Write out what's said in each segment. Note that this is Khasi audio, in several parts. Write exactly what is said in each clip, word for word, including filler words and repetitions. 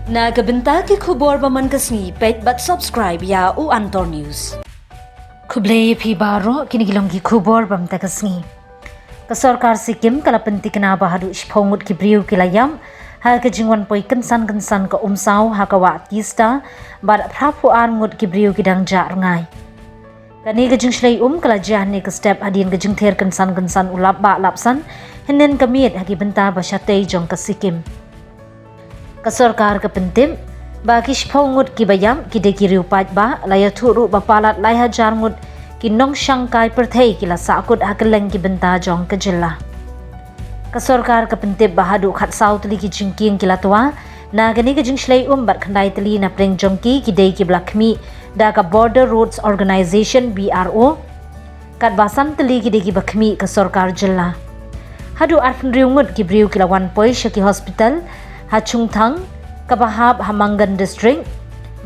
Na ka bynta ki khubor ba man ka sngi, peit bad subscribe ïa u Antor News. Khublei ïa phi baroh, kine ki long ki khubor ba man ka sngi. Ka sorkar Sikkim ka la pyntikna ba haduh shiphew ngut ki briew ki la ïap ha ka jingwan poi kynsan kynsan ka umsaw ha ka wah Teesta, bad phra phew ar ngut ki briew ki dang jah rngai. Kane ka jingshlei um ka la jia hynne ka step hadien ka jingther kynsan kynsan u lap bah lap san hynnin ka miet ha ki bynta ba shatei jong ka Sikkim. Ka sorkar ka pyntip ba ki shiphew ngut ki ba ïap ki dei ki riew paidbah, la ïathuh ruh ba palat lai hajar ngut ki nongshangkai pyrthei ki la sahkut ha kylleng ki bynta jong ka jylla. Ka sorkar ka pyntip ba haduh khatsaw tylli ki jingkieng ki la twa na kane ka jingshlei um, bad khyndai tylli na pdeng jong ki ki dei ki ba la khmih da ka Border Roads Organisation, B R O, katba san tylli ki dei ki ba khmih ka sorkar jylla. Haduh arphew hynriew ngut ki briew ki la wan poi sha ki hospital ha Chungthang, kaba hap ha Mangan District,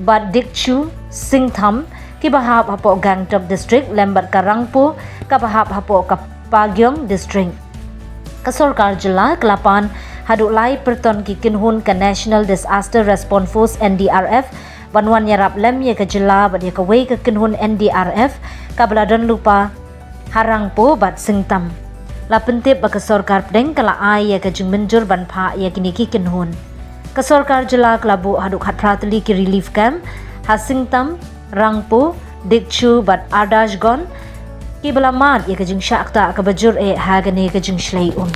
bad Dikchu, Singtam, kiba hap hapoh Gangtok District, lem bad ka Rangpo, kaba hap hapoh ka Pagiong District. Ka sorkar jylla ka la pan haduh lai pyrton ki kynhun ka National Disaster Response Force, N D R F, ban wan ïarap lem ïa ka jylla bad ïa kawei ka kynhun N D R F kaba la don lypa ha Rangpo bad Singtam. La pyntip ba ka sorkar pdeng ka la ai ïa ka jingmynjur ban phah ïa kine ki kynhun. Ka sorkar jylla ka la buh haduh khatphra tylli ki relief camp ha Singtam, Rangpo, Dikchu bad Ardashgon, kiba la mad ïa ka jingshah ktah kaba jur eh ha kane ka jingshlei um.